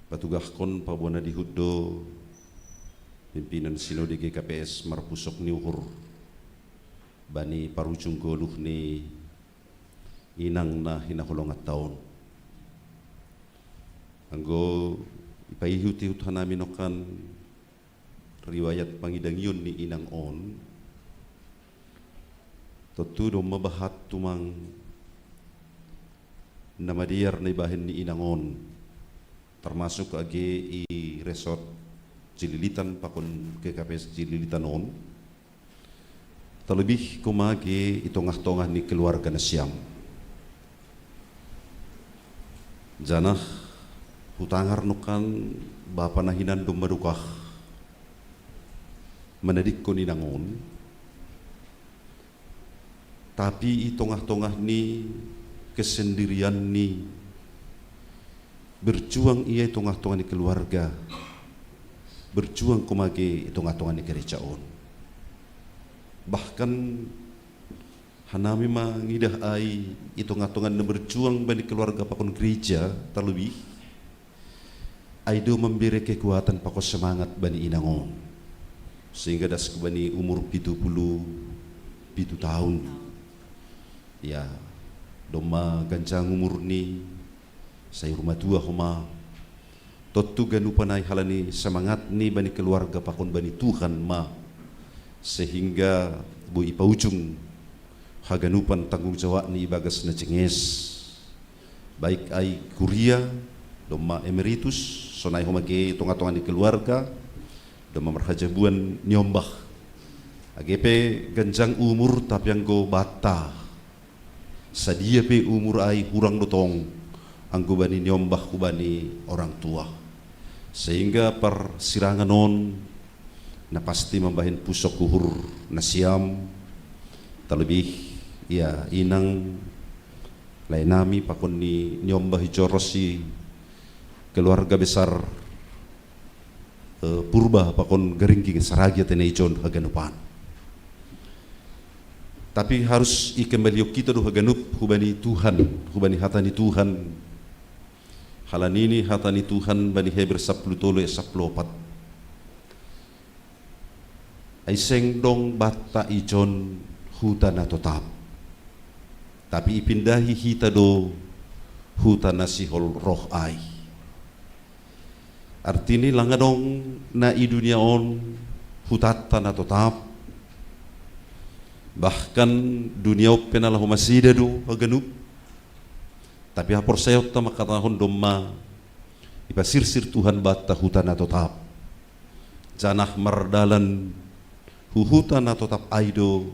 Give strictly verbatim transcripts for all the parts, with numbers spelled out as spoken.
Patugahkon paboana di huddo pimpinan sinode G K P S marpusok ni uhur bani parujung goluh ni inang na hinaholongan taon. Anggo ipaihut-ihut hanami nokan riwayat pangidangion ni inang on, tontu domma bahat tumang na madear na ibahen ni inang on, termasuk age i resort Cililitan pakon G K P S Cililitan on, terlebih koma age i tongah-tongah ni keluarga nasiam. Janah hutangar nokan bapa na hinan domma dukah manadingkon inang on, tapi i tongah-tongah ni kesendirian ni berjuang ia i tongah-tongah ni keluarga, berjuang koma age i tongah-tongah ni gereja on. Bahkan hanami mangidah ai i tongah-tongah na berjuang bani keluarga pakon gereja, terlebih ai do mambere kekuatan pakon semangat bani inang on, sehingga das hubani umur pitu puluh pitu taon. Ya, domma ganjang umurni, sayur matua homa. Tontu ganupan ai halani semangatni bani keluarga pakon bani Tuhan ma, sehingga boi ipaujung haganupan tanggung jawabni ibagas na jenges, baik ai kuria, domma emeritus, sonai homa age i tongah-tongah ni keluarga, domma marhajabuan niombah. Age pe ganjang umur, tapi anggo banta, sadia pe umur ai, hurang do tong anggo bani niombah hubani orang tua. Sehingga parsirangan on na pasti mambahen pusok uhur nasiam, terlebih ia inang laenami pakon ni niombah i joros i keluarga besar eh, Purba pakon Garingging Saragia tene ijon haganupan. Tapi harus ikembalion hita do haganup hubani Tuhan, hubani hata ni Tuhan. Halani ni hata ni Tuhan bani Heber sapuluh tolu ayat sapuluh opat. Ai seng dong banta ijon huta na totap, tapi ipindahi hita do huta na sihol roh ai. Artini lang adong na i dunia on hutanta na totap, bahkan dunia on pe na laho masida do haganup. Tapi haporsayaonta mangkatahon domma ipasirsir Tuhan banta huta na totap, janah mardalan hu huta na totap ai do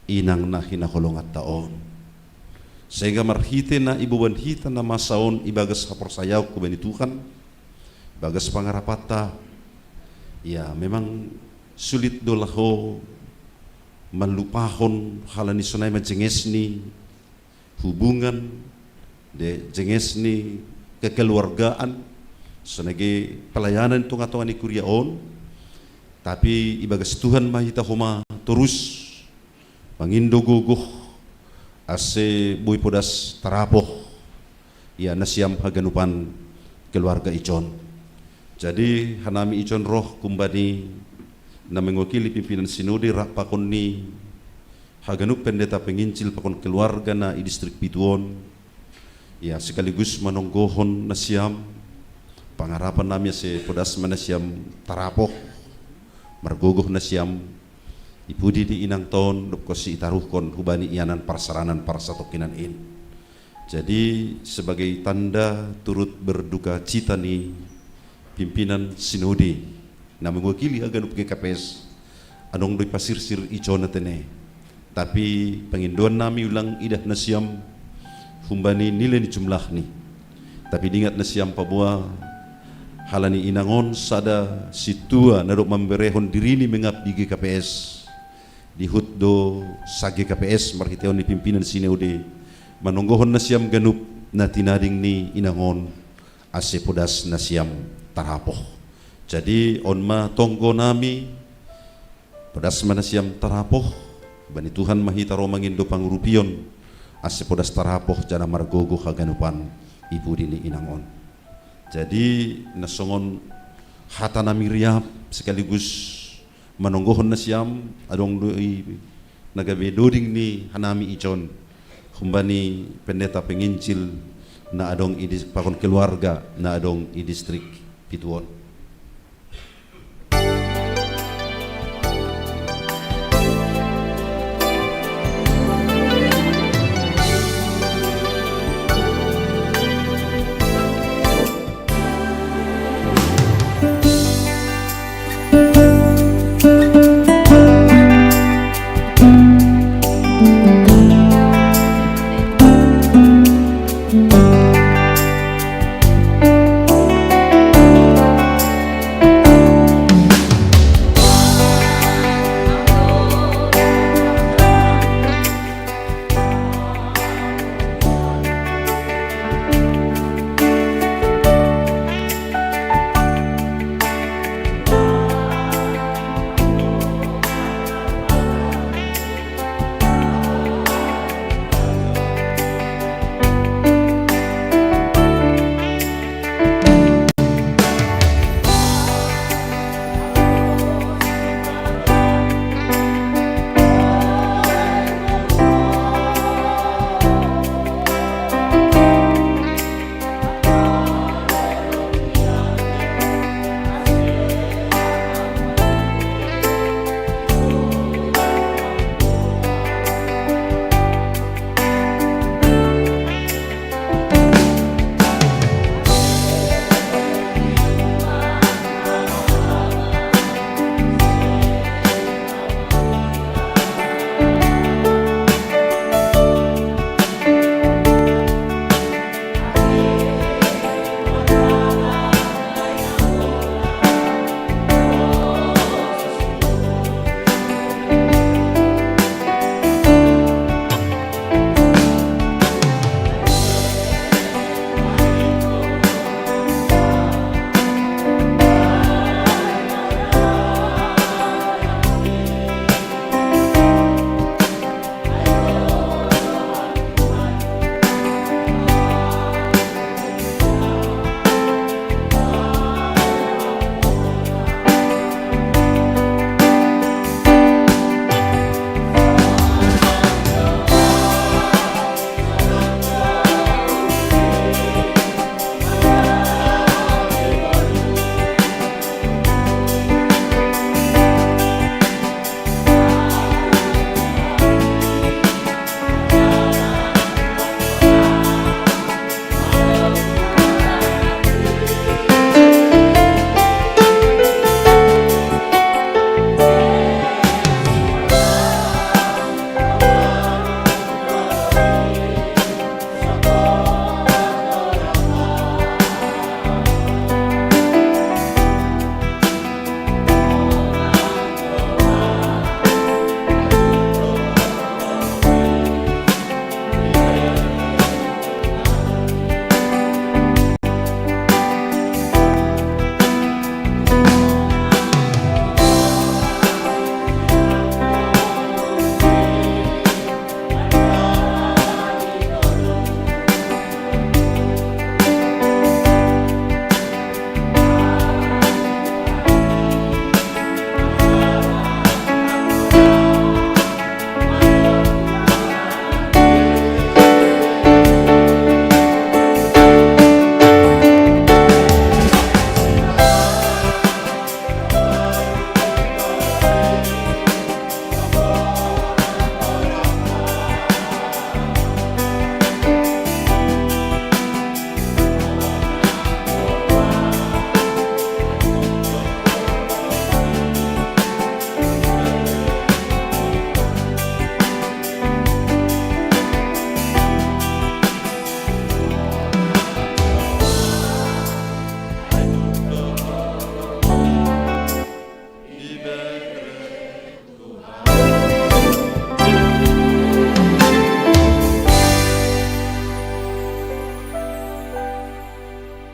inang na hinaholonganta on. Sehingga marhite na iboban hita na masa on ibagas haporsayaon hubani Tuhan, ibagas pangarapanta, ya, memang sulit do laho manlupahon halani sonai ma jenges ni hubungan, de jenges ni kekeluargaan, sonai age pelayanan tongah-tongah ni kuria on. Tapi ibagas Tuhan ma hita homa torus mangindo gogoh ase boi podas tarapoh ia nasiam haganupan keluarga ijon. Jadi hanami ijon roh humbani na mengwakili pimpinan sinode rap pakon ni haganup pendeta penginjil pakon keluarga na i distrik pitu on, ya, sekaligus manonggohon nasiam pangarapan nami ase podas ma nasiam tarapoh, margogoh nasiam i pudi ni inangta on, dob konsi itaruhkon hubani ianan parseranan parsatongkinan in. Jadi sebagai tanda turut berduka cita ni pimpinan sinode na mewakili haganup G K P S, adong do ipasirsir ijona tene. Tapi pangindoan nami ulang idah nasiam humbani nilai ni jumlahni. Tapi dingat nasiam paboa halani inang on sada sintua na dob mamberehon dirini mengabdi G K P S. Dihut do sa-G K P S marhitehon ni pimpinan sinode manonggohon nasiam ganup na tinading ni inang on ase podas nasiam tarapoh. Jadi on ma tonggo nami, podas ma nasiam tarapoh. Bani Tuhan ma hita ro mangindo pangurupion ase podas tarapoh janah margogoh haganupan i pudi ni inang on. Jadi, na songon hata nami riap sekaligus manonggohon nasiam, adong do i na gabe doding ni hanami ijon, humbani pendeta penginjil na adong i dis-, pakon keluarga na adong i distrik pitu on.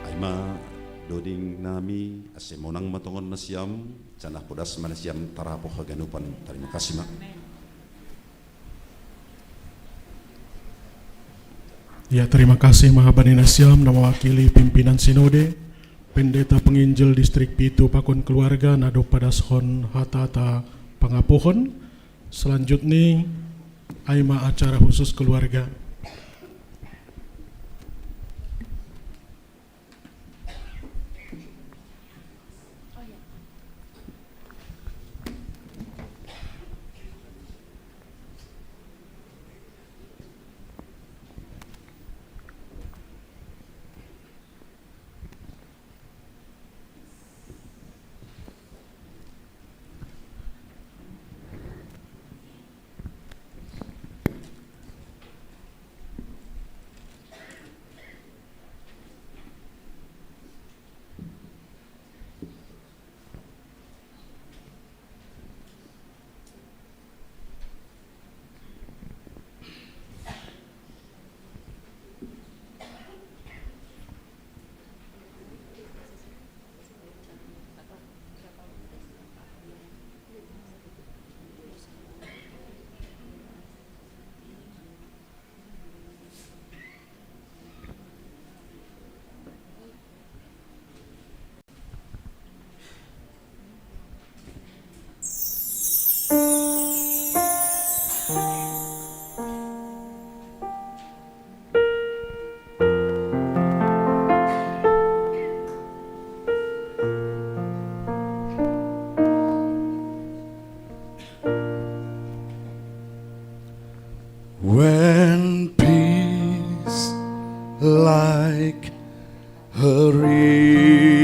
Ai ma doding nami, ase monang ma tongon nasiam, janah podas ma nasiam tarapoh haganupan. Tarima kasih ma. Ya, terima kasih ma bani nasiam na mawakili pimpinan sinode, Pendeta penginjil distrik pitu pakon keluarga nado padashon hata-hata pangapuhon. Selanjutnya, aima acara khusus keluarga. When peace like a river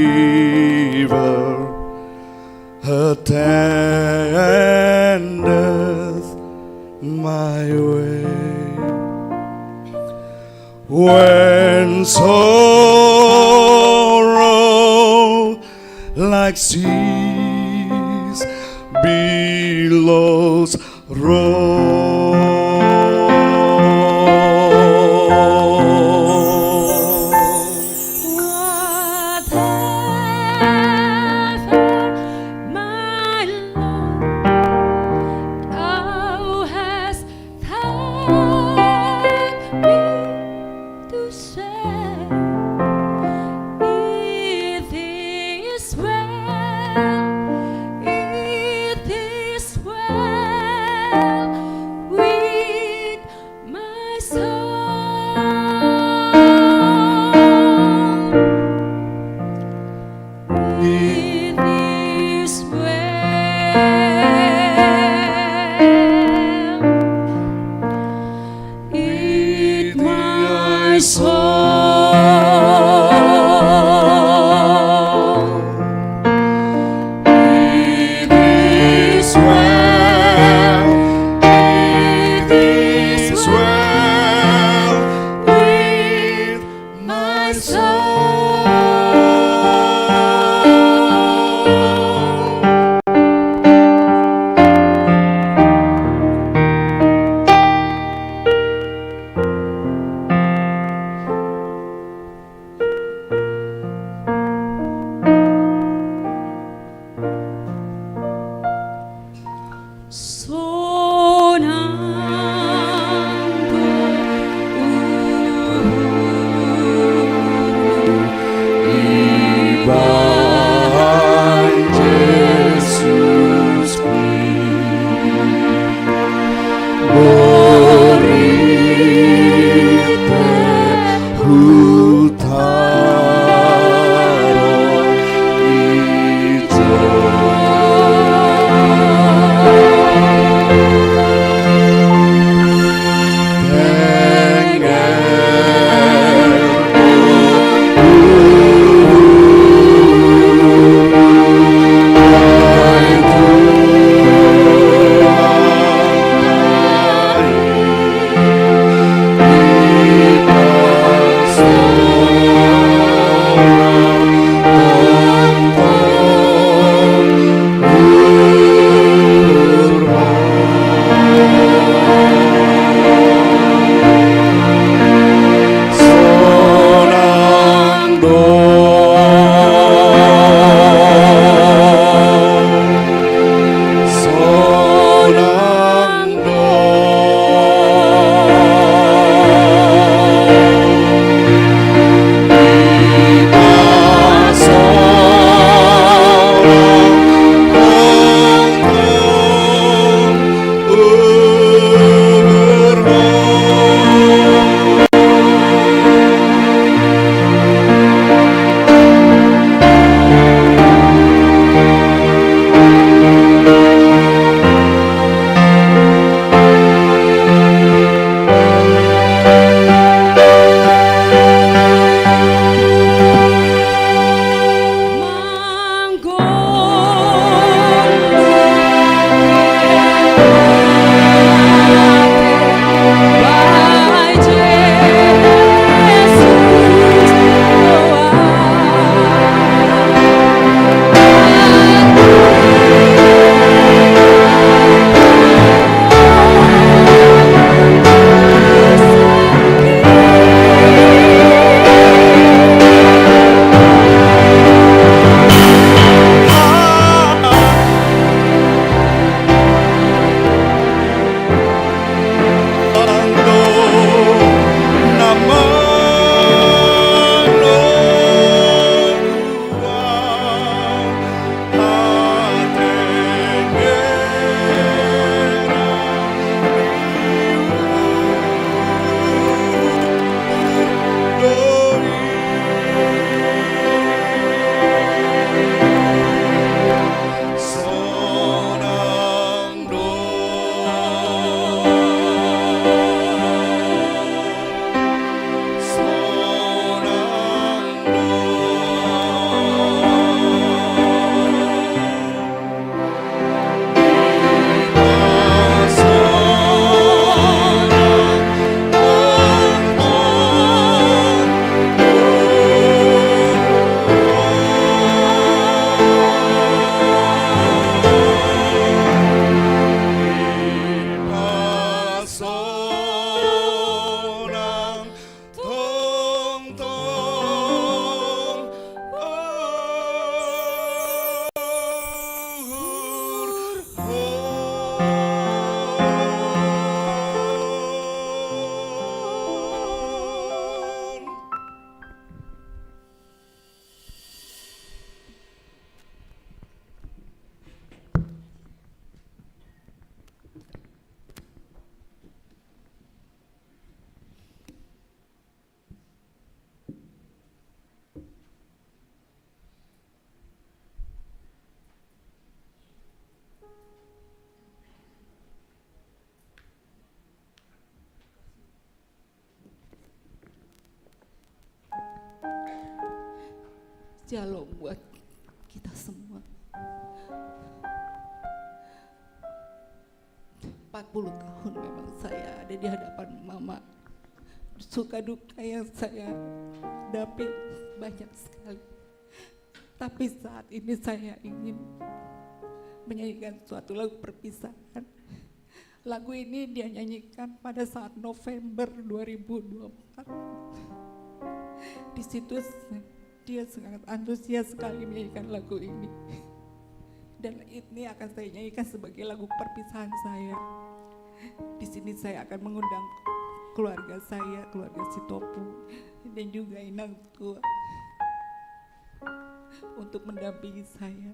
attendeth my way, when sorrow like seas billows roll. Whatever, my Lord, thou hast taught me to say, it is well, it is well with my soul. It is well. With my soul. It is well, it is well with my soul. Shalom buat kita semua. Empat puluh tahun memang saya ada di hadapan Mama. Suka duka yang saya hadapi banyak sekali. Tapi saat ini saya ingin menyanyikan suatu lagu perpisahan. Lagu ini dia nyanyikan pada saat November dua ribu dua puluh empat. Di situ dia sangat antusias sekali menyanyikan lagu ini. Dan ini akan saya nyanyikan sebagai lagu perpisahan saya. Di sini saya akan mengundang keluarga saya, keluarga Sitopu, dan juga Inang Tua untuk mendampingi saya.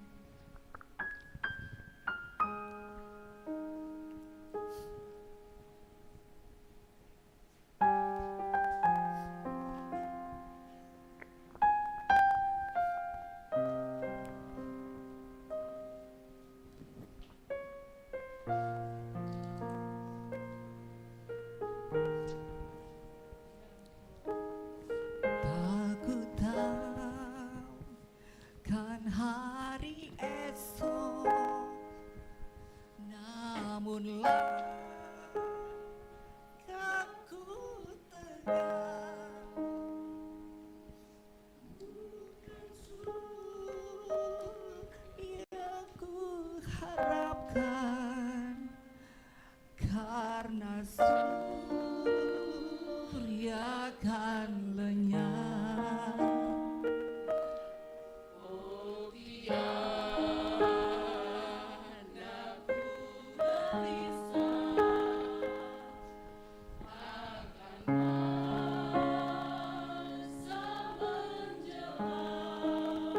Takkan hari esok, namun langkahku tegak. Bukan surga yang ku harapkan, karena surya kan lenyap. Oh, tiada ku gelisah akan masa menjelang.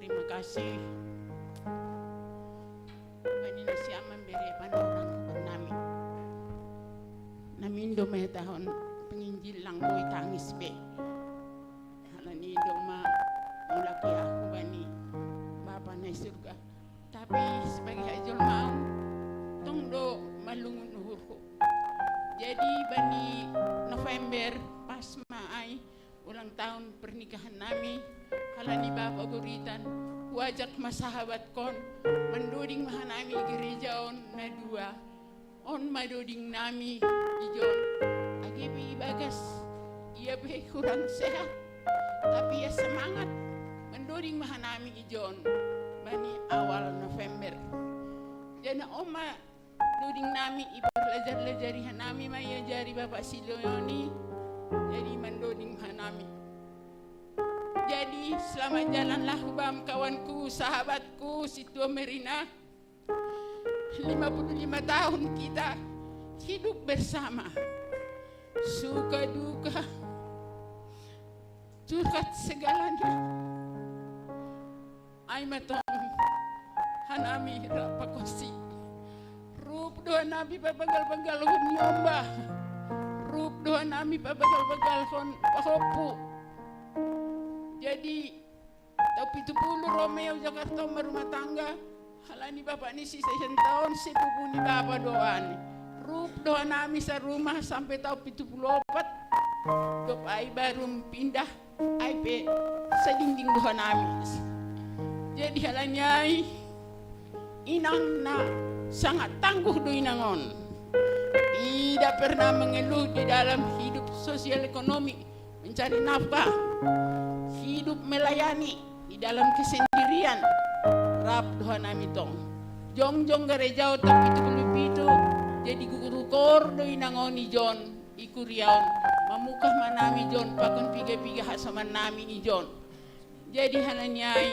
Terima kasih. Bani na siaman bere panorang nami. Namindo me tahun penginjil lang boy tangis be. Halani doma mulaki aku bani Bapa na surga. Tapi sebagai ajol mau tong do malungun uhurku. Jadi bani November pas ma ai ulang tahun pernikahan nami, halani Bapa goritan, kuajak ma sahabat kon mandoding ma hanami gereja on na dua. On ma doding nami ijon. Age pe i bagas ia pe kurang sehat, tapi ia semangat mandoding ma hanami ijon bani awal November. Jana on ma doding nami i parlajar-lajari hanami ma iajari Bapa Sileoni. Jadi mandoding hanami. Jadi selamat jalanlah hubam kawanku, sahabatku, Situa Merina. Lima puluh lima tahun kita hidup bersama. Suka duka, curhat segalanya. Ai ma tong hanami rap pakosi. Rup do hanami pabagal-bagal hon ni omba. Rup do hanami pabagal-bagal hon pahompu. Jadi tau pitu pulu Romeo Jakarta marumah tangga. Halani bapa ni si sesen taon sepupu ni bapa do ani. Rup do hanami sarumah sampe tau pitu pulu opat. Dop ai baru pindah. Ai pe sadingding do hanami. Jadi halani ai, inang na sangat tangguh do inang on. Tidak pernah mengeluh di dalam hidup sosial ekonomi, mencari nafkah, hidup melayani di dalam kesendirian. Rap do hanami tong. Jongjong garejao tapi tu lupitu, jadi guru kor do inangoni jon, ikuriaon, mamukah manami jon, pakon piga-piga hasoman nami ijon. Jadi halani ai,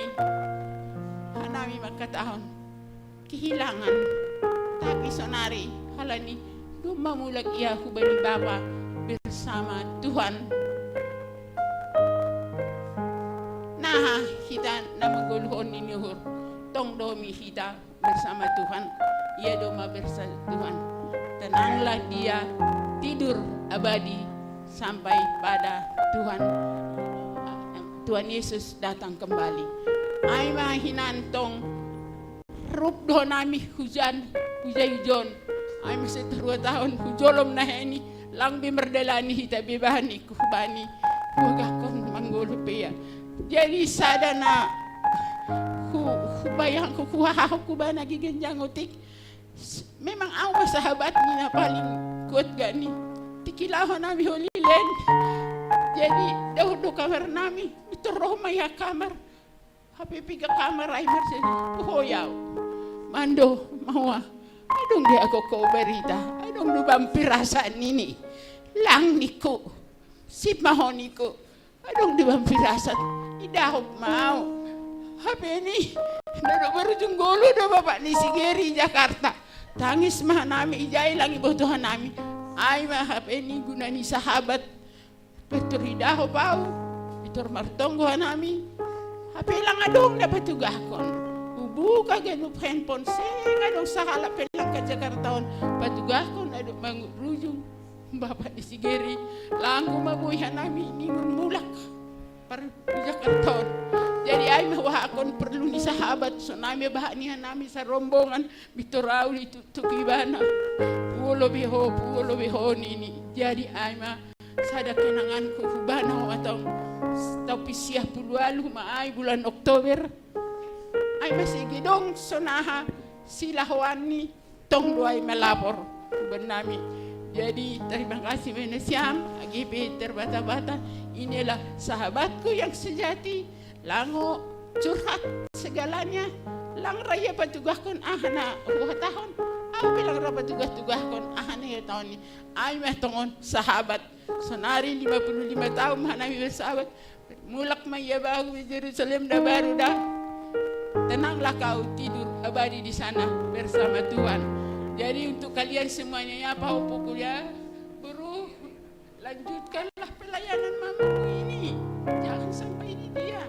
hanami mangkatahon, kehilangan, tapi sonari halani domma mulak ia hubani Bapa bersama Tuhan. Nah, hita na manggoluhon ni uhur, tong domi hita bersama Tuhan. Ia domma bersama Tuhan. Tenanglah dia tidur abadi sampai pada Tuhan, Tuhan Yesus datang kembali. Ai ma hinan tong rup dohonami hujan, hujan ijon. Ai ma setelah dua tahun hujolom naheni, lang be mardalani hita be bahan iku hubani, huagakon manggoluh pe ia. Jadi sada na hu, hubayangku, huhahahku bana gigenjang otik. Memang au ma sahabat ni na paling kuat gani. Tikilahon nami Holy Land. Jadi dauh do kamar nami, itu roh ma ia kamar. Hape piga kamar ai marseni, puhoyau. Mando, mawa. Adong dia koko berita. Adong do bang pirasa nini. Lang niku. Sip mahoniku. Adong di bang pirasat, idahop mau. Hape ni, na do berujung golu do bapak ni si Geri Jakarta. Tangis ma hanami ijai lang iboto hanami. Ai ma hape ni guna ni sahabat. Petur idahop au. Petur martonggo hanami. Hape lang adong na patugahkon. Ubuka ganup handphone seng adong sahalak pe lang ka Jakarta on. Patugahkon adong mangut rujung. Bapak ni si Geri, langku ma boi hanami ningon mulak. Par Jakarta on. Jadi ai ma wahakon perlu ni sahabat, sonami bahat ni hanami sarombongan, bitor au di tu, tu ibana. Puolo beho, puolo beho nini. Jadi ai ma sada kenanganku hubana ho atau tapi siah puluh alu ma ai bulan Oktober. Ai ma si gedong sonaha silahoan ni tong do ai malapor hubannami. Jadi terima kasih ma nasiam, age pe terbata-bata. Inilah sahabatku yang sejati. Lango curhat segalanya. Lang ra ia patugahkon aha na huhatahon. Au pe lang ra patugah-tugahkon aha na huhatahon ni. Ai ma tongon sahabat. Sonari lima puluh lima tahun ma hanami bersahabat. Mulak ma ia bahu di Jerusalem da baru da. Tenanglah kau tidur abadi di sana bersama Tuhan. Jadi untuk kalian semuanya ya, apa pukul ya, bro, lanjutkanlah pelayanan mamamu ini. Jangan sampai didiam.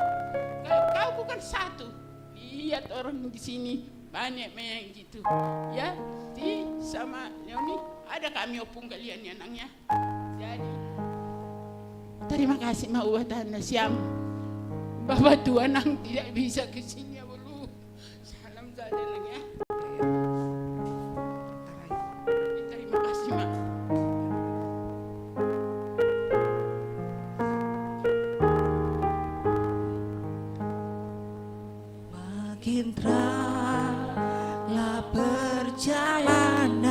Kalau kau bukan satu, lihat orang di sini banyak yang gitu. Ya, di sama Leoni ada kami opung kalian ya nang ya. Jadi terima kasih ma uatan nasiam. Bapak Tuhan yang tidak bisa ke sini ya bolu. Salam saja nang ya. Terima kasih ma. Makin terang lah perjalanan,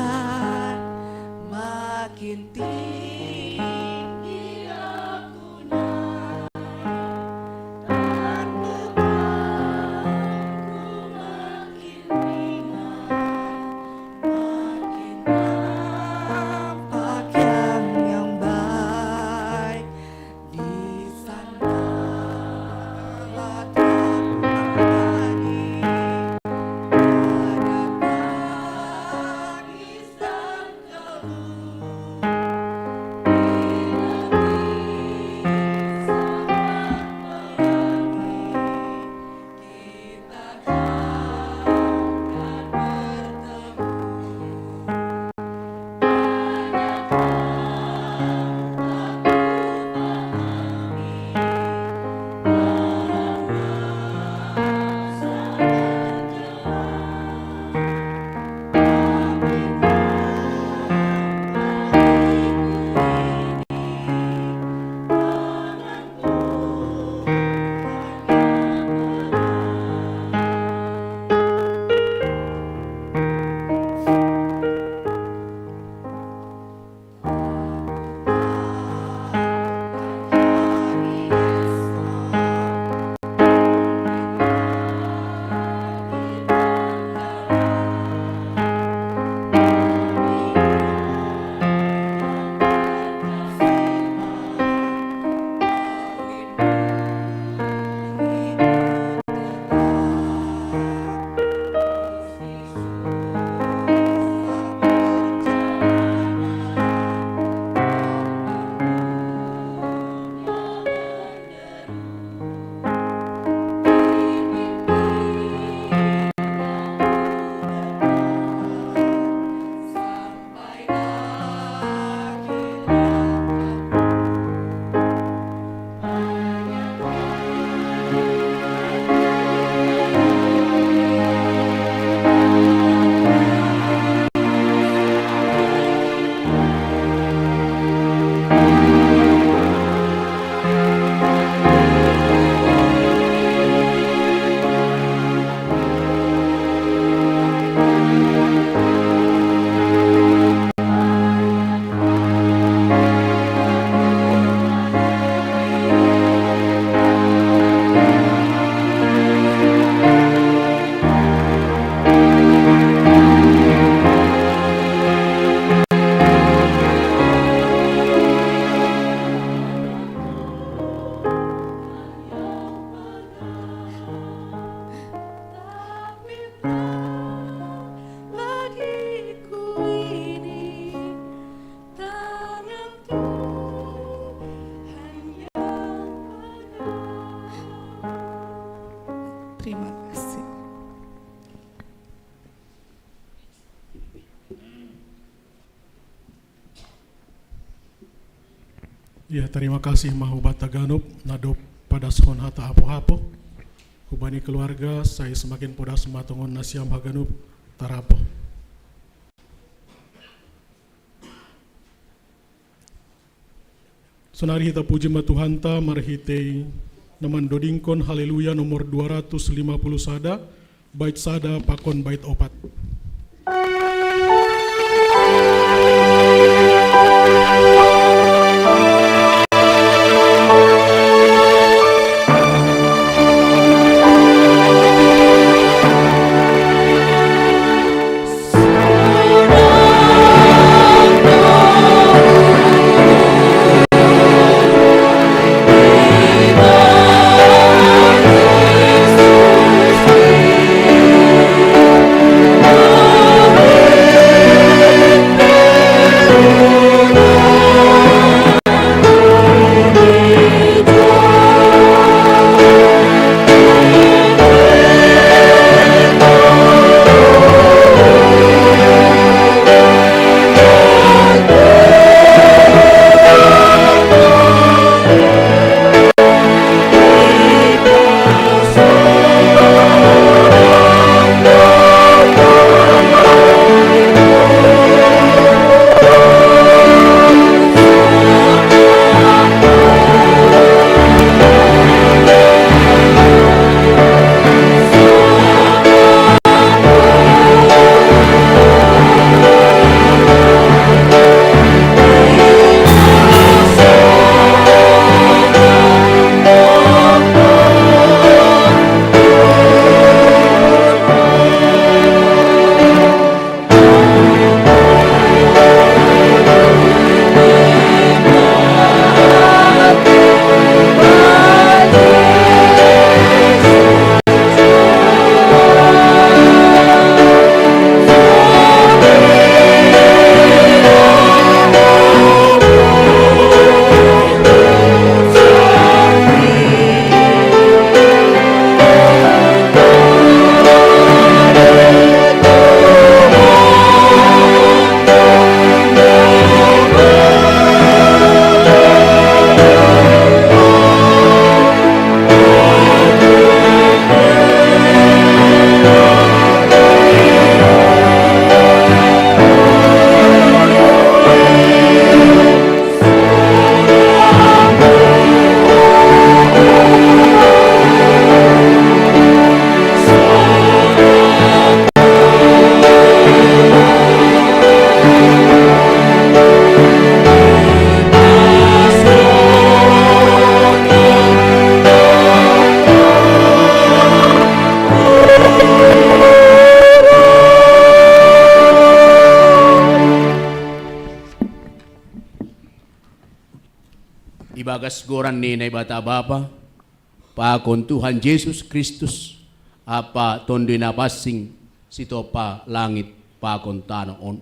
makin tinggi aku naik. Dan bebanku makin ringan, makin nampak yang, yang baik. Di sana letak Tuhan, ada Kasih. Ya, terima kasih ma hubata ganup, na dob padashon hata hapohapo. Hubani keluarga, sai semakin podas ma tongon nasiam haganup, tarapo. Sonari hita puji ma Tuhanta marhitei na mandodingkon Haleluya nomor dua ratus lima puluh sada, bait sada pakon bait opat. Ibagas goran ni Naibata Bapa, pakon Tuhan Jesus Kristus, ampa Tonduy Napansing, sitompa langit pakon tano on.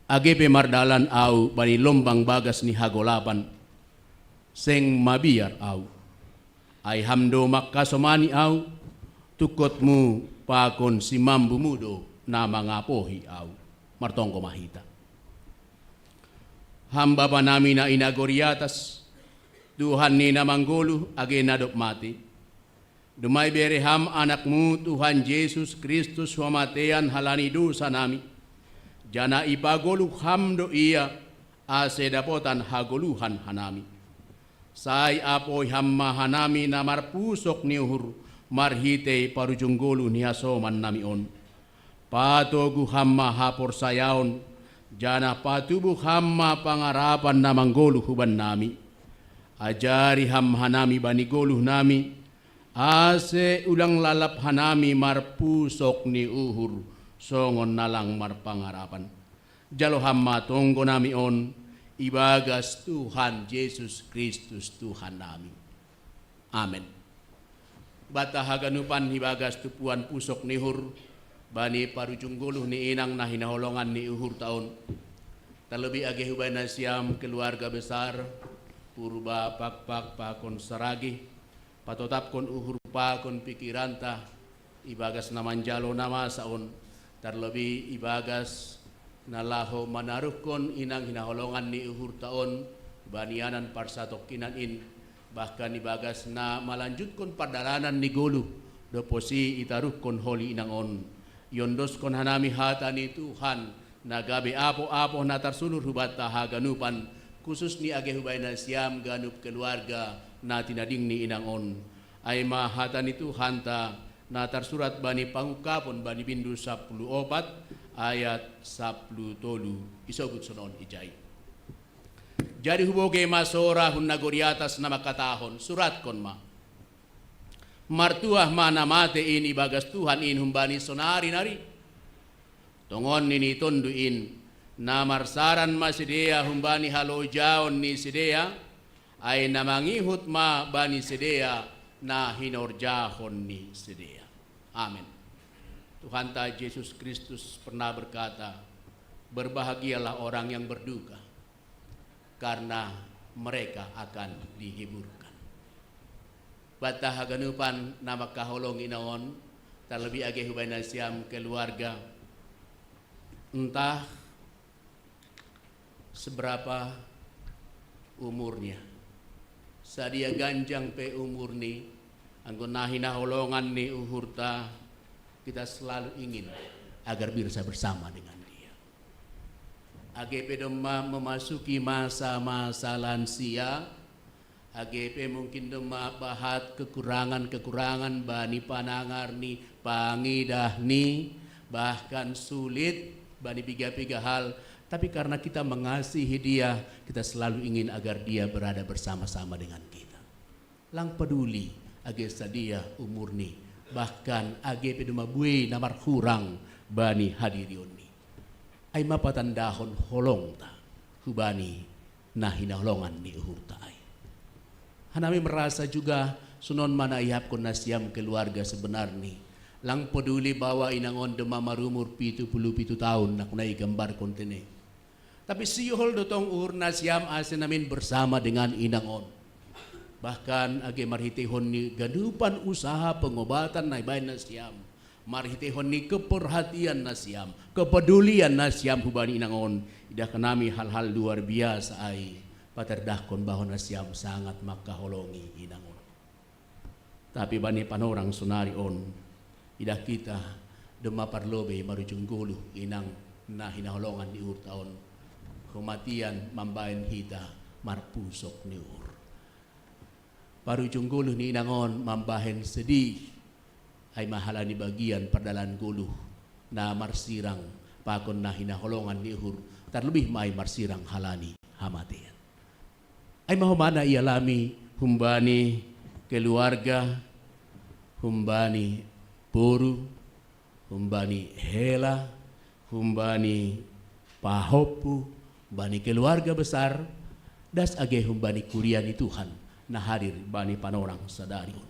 Age pe mardalan ahu bani lombang bagas ni hagolapan, seng mabiar ahu. Ai Ham do mangkasomani ahu, tungkotMu pakon simambuMu do na mangapohi ahu. Martonggo ma hita. Ham Bapa nami na i nagori atas, Tuhan ni na manggoluh age na dob matei. Domma ibere Ham AnakMu Tuhan Jesus Kristus hu hamatean halani dosa nami, janah ipagoluh Ham do Ia, ase dapotan hagoluhan hanami. Sai apohi Ham ma hanami na marpusok ni uhur marhitei parujung goluh ni hasoman nami on. Patogu Ham ma haporsayaon, janah patubuh Ham ma pangarapan na manggoluh huban nami. Ajari Ham hanami bani goluh nami, ase ulang lalap hanami marpusok ni uhur songon na lang marpangarapan. Jalo Ham ma tonggo nami on, ibagas Tuhan Jesus Kristus Tuhan nami. Amen. Banta haganupan ibagas tumpuan pusok ni uhur, bani parujung goluh ni inang na hinaholongan ni uhurta on. Terlebih age hubani nasiam keluarga besar Purba Pakpak pakon Saragih, Patotapkon uhur pakon pikiranta ibagas na manjalo na masa on, tarlobi ibagas na laho manaruhkon inang hinaholongan ni uhurta on bani ianan parsatongkinan in, bahkan ibagas na malanjutkon pardalanan ni goluh dob posi itaruhkon holi inang on. Iondoskon hanami hata ni Tuhan na gabe apoh-apoh na tarsulur hubanta haganupan, khusus ni age hubahen nasiam ganup keluarga na tinading ni inang on. Ai ma hata ni Tuhanta na tarsurat bani Pangungkapon bani bindu sapuluh opat ayat sapuluh tolu, isobut sonon ijai. Jadi hubogei ma sora hun nagori atas na mangkatahon, suratkon ma. Martuah ma na mate in ibagas Tuhan in humbani sonari nari. Tongon nini tondu in, na marsaran ma sidea humbani halojaon ni sidea, ai na mangihut ma bani sidea na hinorjahon ni sidea. Amen. Tuhanta Jesus Kristus pernah berkata, "Berbahagialah orang yang berduka, karena mereka akan dihiburkan." Banta haganupan na mangkaholongi inang on, tarlobi age hubahen nasiam keluarga, entah seberapa umurnya, sadia ganjang pe umurni, anggo na hinaholongan ni uhurta, kita selalu ingin agar bisa bersama dengan dia. Age pe domma memasuki masa-masa lansia, age pe mungkin domma bahat kekurangan-kekurangan bani panangarni, pangidahni, bahkan sulit bani piga-piga hal, tapi karena kita mengasihi dia, kita selalu ingin agar dia berada bersama-sama dengan kita. Lang peduli age sadia umurni, bahkan age pe domma buei na marhurang bani hadirionni. Ai ma patandahon holongta hubani na hinaholongan ni uhurta ai. Hanami merasa juga sonon ma na iahapkon nasiam keluarga sebenarni. Lang peduli bahwa inang on domma marumur pitu puluh pitu taon, naknai gambarkon tene. Tapi sihol do tong uhur nasiam ase namin bersama dengan inang on. Bahkan age marhiteihon ni ganupan usaha pengobatan na ibahen nasiam, marhiteihon ni keperhatian nasiam, kepedulian nasiam hubani inang on, idah hanami hal-hal luar biasa ai, paterdahkon bahwa nasiam sangat mangkaholongi inang on. Tapi bani panorang sonari on, idah hita domma parlobei marujung goluh inang na hinaholongan ni uhurta on, hamamate mambahen hita marpusok ni uhur. Parujung goluh ni inang on mambahen sedih, ai ma halani bagian pardalanan goluh na marsirang pakon na hinaholongan ni uhur, tarlebih ma ai marsirang halani hamatean. Ai ma homa na ialami humbani keluarga, humbani boru, humbani hela, humbani pahompu, humbani keluarga besar, das age humbani kuria ni Tuhan na hadir bani panorang sadari on.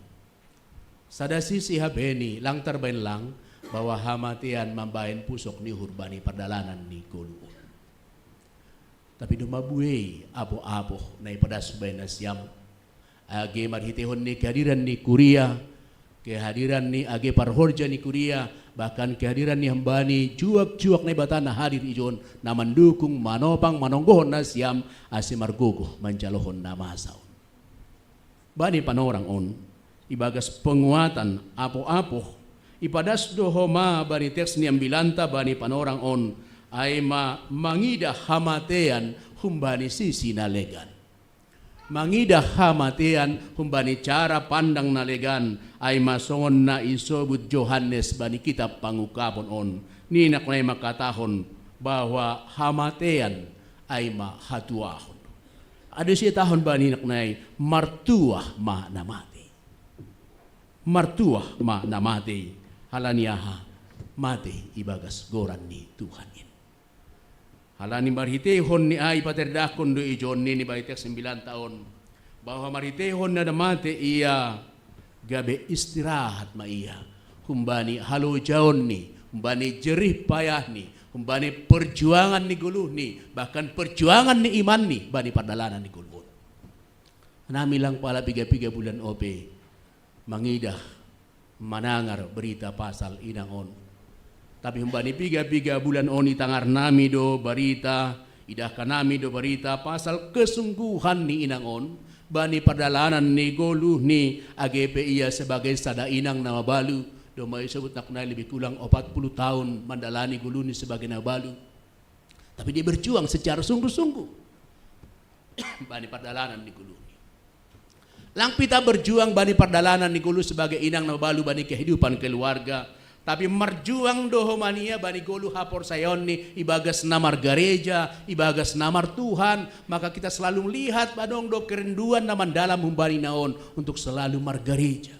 Sada sisi hape ni lang tarbahen lang bahwa hamatean mambahen pusok ni uhur bani pardalanan ni goluh on. Tapi domma buei apoh-apoh na ipadas hubahen nasiam, age marhiteihon ni kehadiran ni kuria, kehadiran ni age parhorja ni kuria, bahkan kehadiran ni hambani juak-juak Naibata na hadir ijon, na mandukung, manopang, manonggohon nasiam ase margogoh manjalohon na masa on. Bani panorang on, ibagas penguatan apoh-apoh, ipadas do homa bani teks ni ambilanta bani panorang on, ai ma mangidah hamatean humbani sisi na legan. Mangidah hamatean humbani cara pandang na legan, ai ma songon na isobut Johannes bani kitab Pangungkapon on, nina naknai mangkatahon bahwa hamatean ai ma hatuahon. Ado siatahon bani naknai, martuah ma na mate. Martuah ma na mate, halani aha? Mate ibagas goran ni Tuhan in. Halani marhiteihon ni ai paterdahkon do ijon nini bani teks ambilanta on, bahwa marhiteihon na mate ia, gabe istirahat ma ia humbani halojaonni, humbani jerih payahni, humbani perjuangan ni goluhni, bahkan perjuangan ni imanni bani pardalanan ni goluh on. Hanami lang pala piga-piga bulan ope, mangidah, manangar berita pasal inang on. Tapi humbani piga-piga bulan on itangar nami do barita, idahkan nami do barita pasal kesungguhan ni inang on bani pardalanan ni goluhni, age pe ia sebagai sada inang na mabalu, domma isebut nakkunai lebih kurang opat puluh tahun mandalani goluhni sebagai na mabalu. Tapi dia berjuang secara sungguh-sungguh bani pardalanan ni goluhni. Lang pe ita berjuang bani pardalanan ni goluh sebagai inang na mabalu bani kehidupan keluarga. Tapi marjuang do homa nia bani goluh haporsayaonni ibagas na margareja, ibagas na martuhan, maka kita selalu melihat adong do kerinduan na mandalam humbani na on untuk selalu margareja.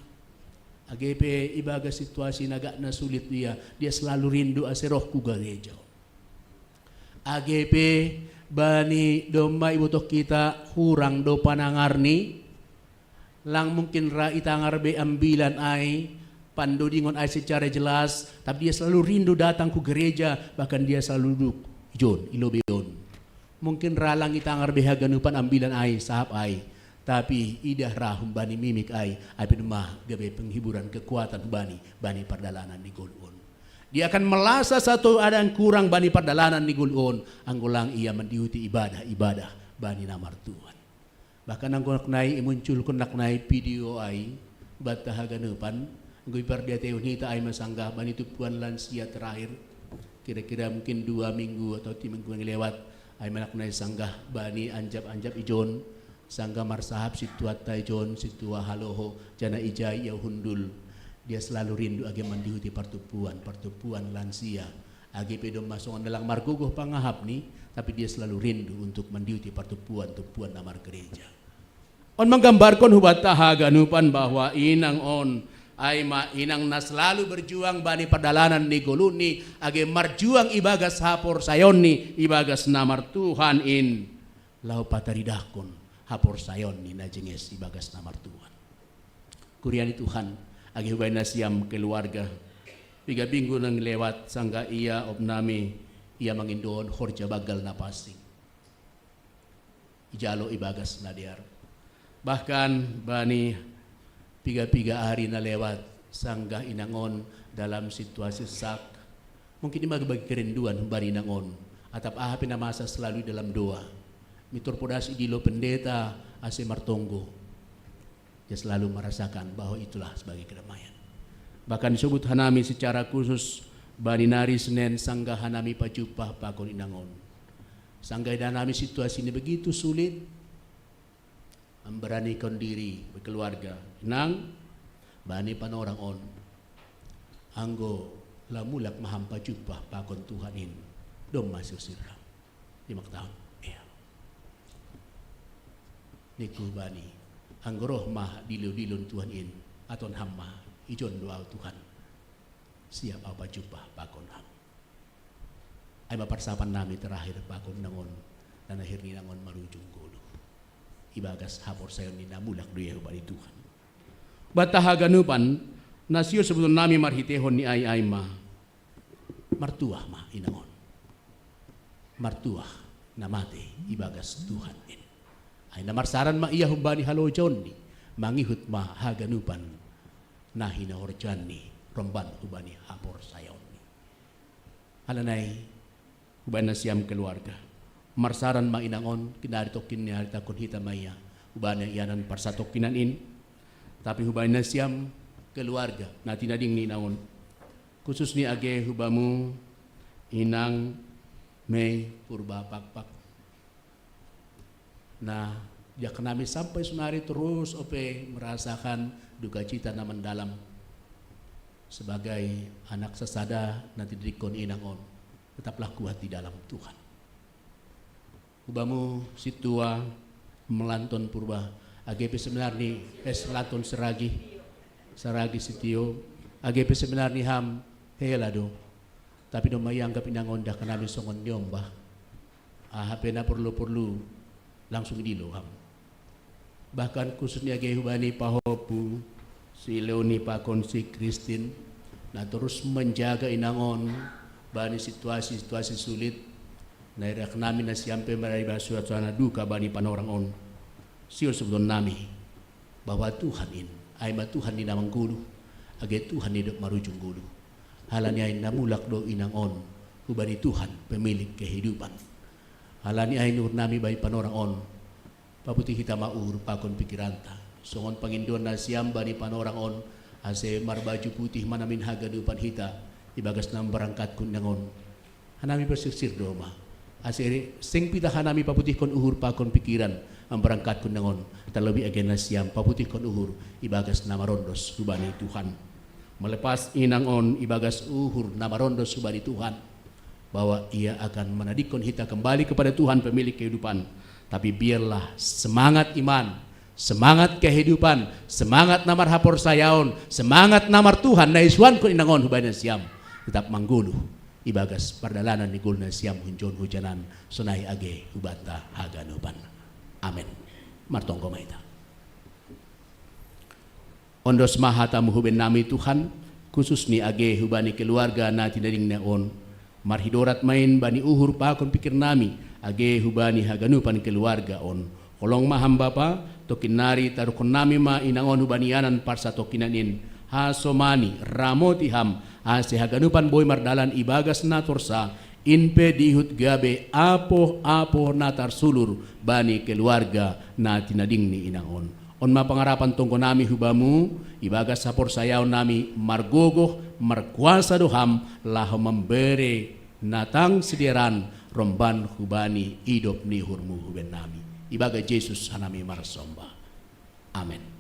Age pe ibagas situasi na gak na sulit dia, dia selalu rindu ase roh hu gareja. Age pe bani domma ibotoh hita hurang do panangarni, lang mungkin ra itangar be ambilan ai, pandodingon ai secara jelas, tapi dia selalu rindu datang hu gereja, bahkan dia selalu duduk ijon, i lobei on. Mungkin ra lang itangar be haganupan ambilan ai, sahap ai, tapi idah ra humbani mimik ai, ai pe domma gabe penghiburan kekuatan humbani bani pardalanan ni goluh on. Dia akan melasa sato adong kurang bani pardalanan ni goluh on, anggo lang ia mandihuti ibadah-ibadah bani na martuhan. Bahkan anggo nakkunai imunculkon nakkunai video ai banta haganupan, anggo ipardiatehon hita ai ma sanggah bani tumpuan lansia terakhir, kira-kira mungkin dua minggu atau tiga minggu yang lewat, ai ma nakkunai sanggah bani anjap-anjap ijon, sanggah marsahap sintuanta ijon, sintua haloho, janah ijai ia hundul. Dia selalu rindu age mandihuti partumpuan, partumpuan lansia. Age pe domma songon na lang margogoh pangahapni, tapi dia selalu rindu untuk mandihuti partumpuan-tumpuan na margereja. On manggambarkon hubanta haganupan bahwa inang on, ai ma inang na selalu berjuang bani pardalanan ni goluhni, age marjuang ibagas haporsayaonni ibagas na martuhan in, laho pataridahkon haporsayaonni na jenges ibagas na martuhan. Kuria ni Tuhan, age hubaen nasiam keluarga, piga minggu na lewat sanggah ia opnami, ia mangindohon horja banggal na pansing ijalo ibagas na dear. Bahkan bani piga-piga ari na lewat, sanggah inang on dalam situasi sak, mungkin ima bagi kerinduan bani inang on, atap aha pe na masa selalu dalam doa. Mintor podas idilo pendeta ase martonggo. Dia selalu merasakan bahwa itulah sebagai kedamaian. Bahkan disebut hanami secara khusus bani nari Senen sanggah hanami pajumpah pakon inang on. Sanggah idah hanami situasi ini begitu sulit, memberanikan diri berkeluarga. Inang, bani panorang on, anggo la mulak ma ham pajumpah pakon Tuhan in, domma sirsir ham. Lima tahun. Iya. Ningku bani, anggo roh ma dilo-dilon Tuhan in, aton ham ma, ijon do au Tuhan. Siap au pajumpah pakon ham. Ai ma parsahapan nami terakhir pakon inang on, dan akhirni inang on marujung goluh. Ibagas haporsayaon ni na mulak do ia hubani Tuhan. Banta haganupan, na sihol sebuton nami marhitehon ni ai ai ma. Martuah ma inang on. Martuah na mate ibagas Tuhan in. Ai na marsaran ma ia humbani halojaonni, mangihut ma haganupan na hinahorjani romban hubani haporsayaonni. Alanai hubaen nasiam keluarga, marsaran ma inang on, kinari tongkin ni ari tangkon hita ma ia, hubaen ianan parsatongkinan in, tapi hubaen nasiam keluarga na tinading ni inang on, khusus ni age hubamu inang Mei Purba Pakpak. Nah, diak nami sampai sonari terus ope merasakan duka cita na mendalam sebagai anak sasada na tinadikkon inang on. Tetaplah kuat di dalam Tuhan. Hubamu sintua Melanton Purba, age pe sebenarni es Lanton Seragi, Seragi sitio, age pe sebenarni ham hela do. Tapi domma ianggap inang on diak nami songon niombah. Aha pe na porlu-porlu langsung idilo ham. Bahkan khusus ni age hubani pahompu si Leoni pakon si Kristin, na terus menjaga inang on bani situasi-situasi sulit, na irak nami nasiam pe maribas suasana duka bani panorang on. Sihol sebuton nami bahwa Tuhan in Ai ma Tuhan ni na manggoluh, age Tuhan ni dob marujung goluh. Halani ai na mulak do inang on hubani Tuhan pemilik kehidupan. Halani ai nuhur nami bani panorang on, paputi hita ma uhur pakon pikiranta. Songon pangindoan nasiam bani panorang on, ase marbaju putih ma namin haganupan hita ibagas na mberangkathon inang on. Hanami bersirsir do ma, ase seng pitah hanami paputihkon uhur pakon pikiran, mberangkathon inang on, tarlobi age nasiam paputihkon uhur ibagas na marondos hubani Tuhan. Melepas inang on ibagas uhur na marondos hubani Tuhan, bahwa ia akan menadingkon hita kembali kepada Tuhan pemilik kehidupan. Tapi biarlah semangat iman, semangat kehidupan, semangat na marhaporsayaon, semangat na marTuhan na isuankon inang on hubani nasiam, tetap manggoluh ibagas pardalanan ni goluh nasiam hunjon hujanan, sonai age hubanta haganupan. Amen. Martonggo ma hita. Ondos ma hatamu hubannami Tuhan, khususni age hubani keluarga na tinadingna on. Marhidorat ma in bani uhur pakon pikirnami, age hubani haganupan keluarga on. Holong ma ham Bapa, tongkin nari taruhkonnami ma inang on hubani ianan parsatongkinan in, hasomani, ramoti ham, ase haganupan boi mardalan ibagas na torsa, in pe diihut gabe apoh-apoh na tarsulur bani keluarga na tinading ni inang on. On ma pangarapan tonggonami hu Bamu, ibagas haporsayaonnami margogoh, markuasa do Ham, laho mambere na tang sidearan romban hubani idop ni uhurMu hubannami. Ibagas Jesus hanami marsomba. Amen.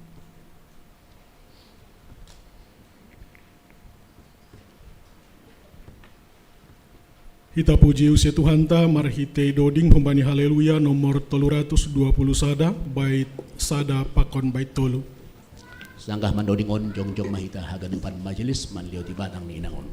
Hita puji use Tuhanta marhitei doding humbani Haleluya nomor tolu ratus dua puluh sada, bait sada pakon bait tolu. Sanggah mandoding on, jongjong ma hita haganupan majelis manlehon batang ni inang on.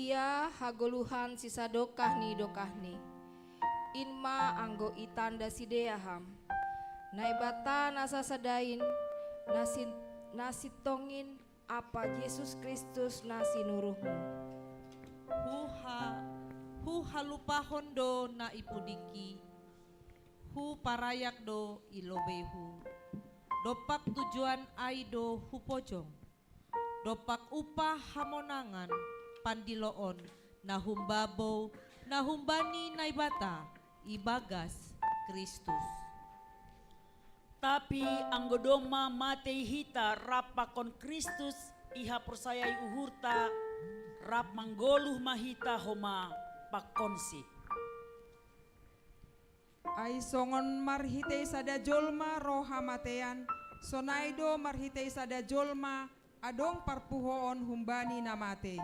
Ia hagoluhan sisadokah ni dokahni. In ma anggo itanda sidea ham. Naibata na sasada in, na, sin, na sintongin ampa Jesus Kristus na sinuruhmu. Huha, huhalupahon do na ipudiki, huparayak do i lobeihu. Dompak tujuan ai do hupojong. Dompak upah hamonangan pandiloon na humbabou na humbani Naibata ibagas Kristus. Tapi anggo domma matei hita rap pakon Kristus i haporsayai uhurta, rap manggoluh ma hita homa pakonsi. Ai songon marhitei sada jolma roh hamateian, sonai do marhitei sada jolma adong parpuhoon humbani na matei.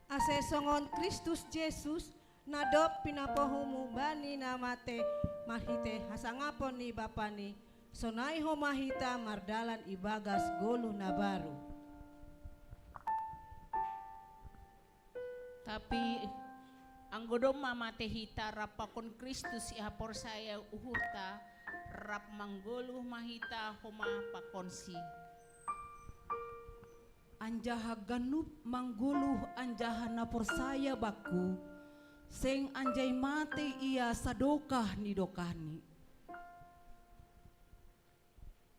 Ase songon Kristus Jesus, na dob pinapuhomu bani na matei marhitei hasangapon ni Bapani, sonai homa hita mardalan ibagas goluh na baru. Tapi anggo domma matei hita rap pakon Kristus i haporsayai uhurta, rap manggoluh ma hita homa pakonsi. Anjaha ganup manggoluh anjaha na porsaya bakku, seng anjai matei ia sadokah ni dokahni.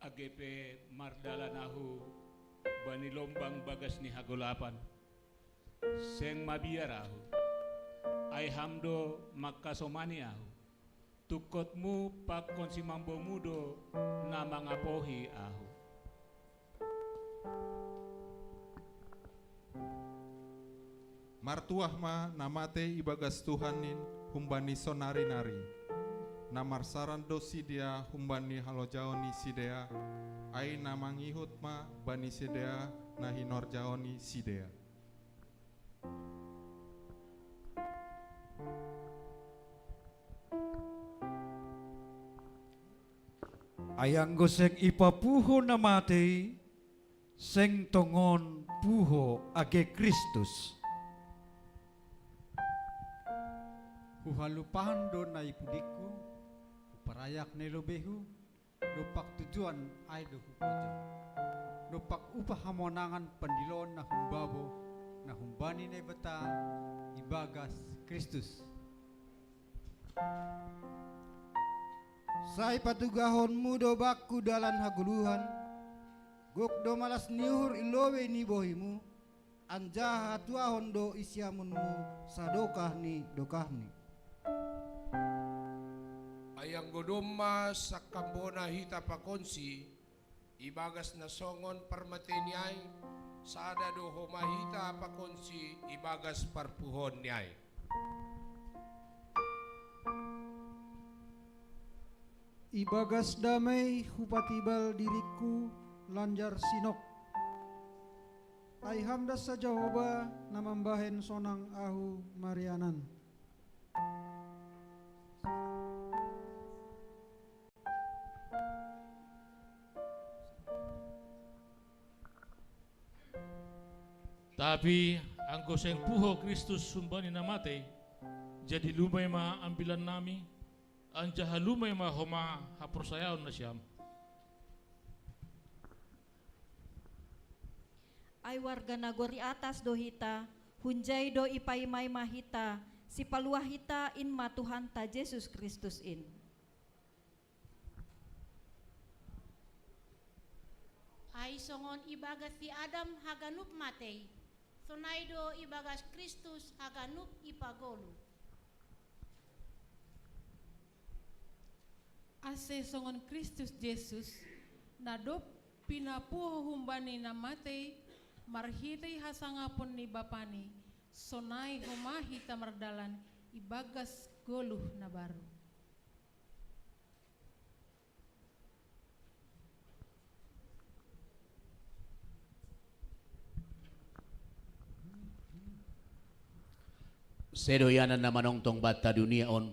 Age pe mardalan ahu bani lombang bagas ni hagolapan, seng mabiar ahu, ai ham do mangkasomani ahu. Tungkotmu pakon simambomu do na mangapohi ahu. Martuah ma na matei ibagas Tuhan in humbani sonari-nari. Na marsaran do sidea humbani halojaon ni sidea, ai na mangihut ma bani sidea na hinorjaon ni sidea. Ai anggo seng ipapuho na matei, seng tongon puho age Kristus. Huhalupahon do na ipudikku, huparayak na i lobeihu, dompak tujuan ai do hupojong. Dompak upah hamonangan pandiloon na humbabo, na humbani Naibata ibagas Kristus. Sai patugahonmu do bakku dalan hagoluhan, gok do malas ni uhur i lobei ni bohimu, anjaha hatuahon do i siamunmu sadokah ni dokahni. Ai anggo domma sangkambona hita pakonsi, ibagas na songon parmateini ai, sada do homa hita pakonsi ibagas parpuhoonni ai. Ibagas damei hupatibal diringku lanjar sinok. Ai ham do sa Jahowa na mambahen sonang ahu marianan. Tapi anggo seng puho Kristus humbani na matei, jadi lumai ma ambilannami, anjaha lumai ma homa haporsayaon nasiam. Ai warga nagori atas do hita, hunjai do ipaima-ima hita, sipaluah hita in ma Tuhanta Jesus Kristus in. Ai songon ibagas si Adam haganup matei, sonai do ibagas Kristus haganup ipagoluh. Ase songon Kristus Jesus, na dob pinapuho humbani na matei, marhitei hasangapon ni Bapani, sonai homa hita mardalan ibagas goluh na baru. Sedo ianan na manongtong banta dunia on,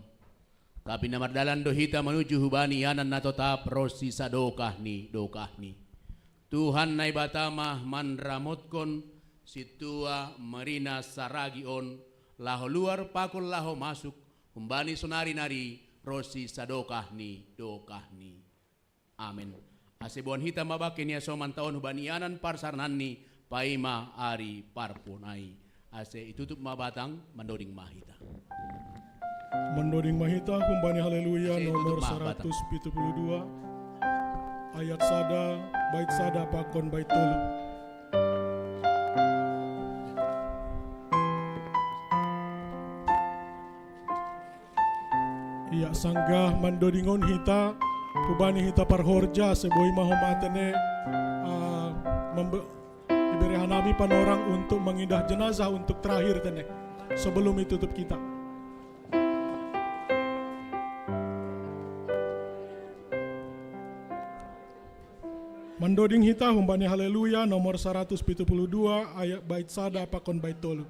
tapi na mardalan do hita manuju hubani ianan na totap ronsi sadokah ni dokahni. Tuhan Naibata ma manramotkon sintua marina saragi on, laho luar pakon laho masuk, humbani sonari nari ronsi sadokah ni dokahni. Amen. Ase boan hita ma bangke ni hasoman ta on hubani ianan parsarnanni, paima ari parpudun ai. Ase itutup ma batang, mandoding ma hita. Mandoding ma hita humbani Haleluya. Ase nomor itutup ma batang. Saratus pitu puluh dua, ayat sada, bait sada pakon bait tolu. Ia sanggah mandodingon hita, hubani hita parhorja, ase boi ma homa tene, ah, membe-, iberehon hami panorang untuk mengindah jenazah untuk terakhir tene, sebelum itutup kita. Mandoding hita humbani Haleluya nomor saratus pitu puluh dua, ayat bait sada pakon bait tolu.